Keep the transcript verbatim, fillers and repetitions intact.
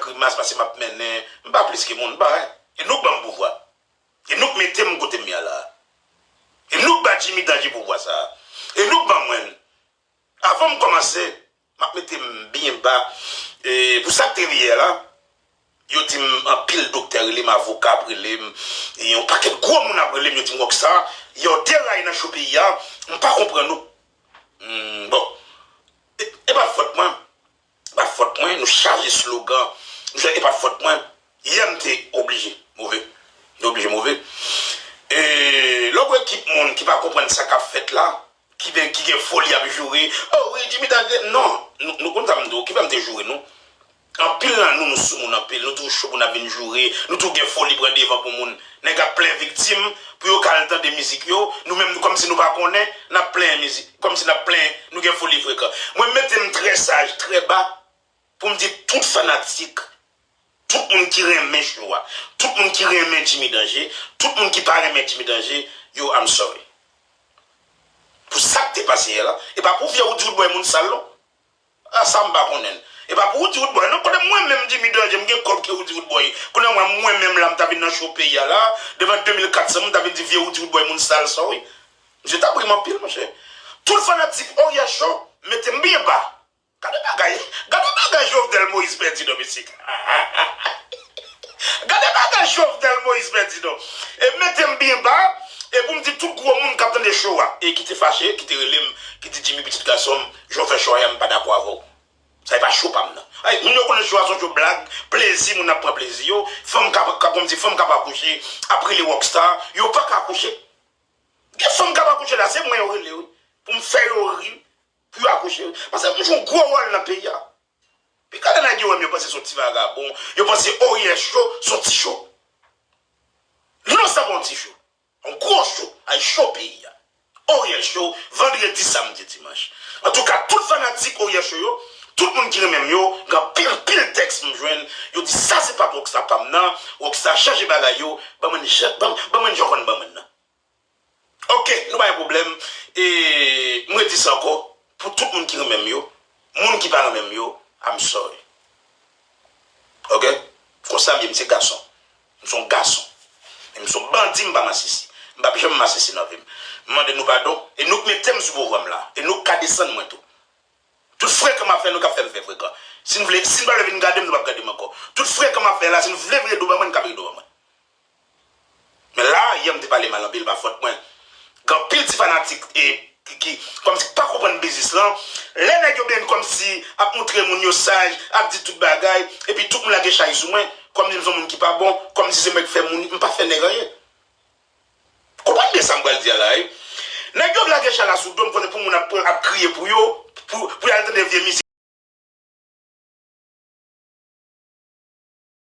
grimas, pase m ap mennen, m pa plis ke moun, m pa anyen. E nou k ban m pouvwa. E nou k mete m kote m ye a la. E nou k ba Jimmy Danje pouvwa sa. E nou k ban mwen l. Avan m kòmanse, m ap mete m byen ba. E pou sa k te rive yè la, yo di m anpil doktè rele m, avoka ap rele m, e yon pakèt gwo moun ap rele m, yo di m, Rockstar, yè w deraye nan cho peyi a, m pa konprann ou. Hmm, bon. E, e pa fòt mwen. E pa fòt mwen, nou chaje slogan. Nou chaje, e pa fòt mwen. Yè m te oblije move. M te oblije move. E lè w gen ekip moun ki pa konprann sa k ap fèt la, ki gen, ki gen foli ap joure, oh wi, Jimmy Danje, non, nou, nou konn sa m di w, ki fè m te joure nou. Anpil nan nou, nou sou moun anpil, nou tou cho pou n ap vin joure, nou tou gen foli pran devan pou moun. Nèg ap plen viktim pou yo ka al tande mizik yo, nou menm nou kòmsi nou pa konnen, n ap plen mizik, kòmsi n ap plen, nou gen foli frekan. Mwen mete m trè saj, trè ba, pou m di tout fanatik, tout moun ki renmen cho a, tout moun ki renmen Jimmy Danje, tout moun ki pa renmen Jimmy Danje, yo, I'm sorry. Pou sa k te pase yè la, e pa pou vye Roody Roodboy moun sal non. A sa m pa konnen. E pa pou Roody Roodboy non, kote mwen menm Jimmy Danje, m gen kòb ke Roody Roodboy. Konnen mwen, mwen menm la, m ta vin nan cho peyi a la, devan de mil kat san moun, m ta vin di vye Roody Roodboy moun sal, sorry. Misye t ap ri m anpil, monchè. Tout fanatik Oriel Show, mete m byen ba. Gade bagay, gade bagay Jovenel Moïse pèdi non, mesye. Gade bagay Jovenel Moïse pèdi non. E mete m byen ba, e pou m di tout gwo moun k ap tande cho a, e ki te fache, ki te rele m, ki di Jimmy pitit gason m, jan w fè cho a, m pa dakò avè w. Sa e pa cho pa m nan. Ay, moun yo konnen cho a se yon cho blag, plezi, moun ap pran plezi yo, fanm k ap, k ap, kòmsi fanm k ap akouche, ap rele Rockstar, yo pa ka akouche. Gen fanm k ap akouche la, se mwen yo rele wi, pou m fè yo ri, pou yo akouche. Paske m jwe yon gwo wòl nan peyi a. Pi gade nèg yo wè m, yo panse se yon ti vagabon, yo panse Oriel Show se yon ti cho. Non, sa pa yon ti cho. Yon gwo cho, ay cho peyi a. Oriel Show, vandredi, samdi, dimanch. Antouka, tout fanatik Oriel Show yo, tout moun ki renmen m yo, gen pil, pil tèks m jwenn, yo di sa se pa Rockstar pa m nan, Rockstar chanje bagay yo, ban mwen jan, ban, ban mwen jan w konn ban mwen nan. Ok, nou pa gen pwoblèm. E m redi sa ankò, pou tout moun ki renmen m yo, moun ki pa renmen m yo, I'm sorry. Ok? Konsa m ye, m se gason. M se yon gason. E m se yon bandi, m pa masisi. M p ap janm masisi nan vi m. M mande nou padon, e nou k mete m sou pouvwa m la, e nou k ka desann mwen tou. Tout frekan m ap fè, nou k ap fè m fè frekan. Si n vle, si n pa vle vin gade m, nou p ap gade m ankò. Tout frekan m ap fè la, si n vle vire do ban mwen, n ka vire do ban mwen. Men la, yè m te pale mal anpil, pa fòt mwen. Gen anpil ti fanatik e, ki, ki kòmsi pa konprann biznis lan. Lè nèg yo byen kòmsi ap montre moun yo saj, ap di tout bagay, epi tout moun lage chay sou mwen, kòmsi m se yon moun ki pa bon, kòmsi se mwen k fè moun, m pa fè nèg anyen. Konprann byen sa m pral di a la, wi. Nèg yo lage chay la sou do m, konnen pou moun ap, ap kriye pou yo, pou, pou y al tande vye mizik.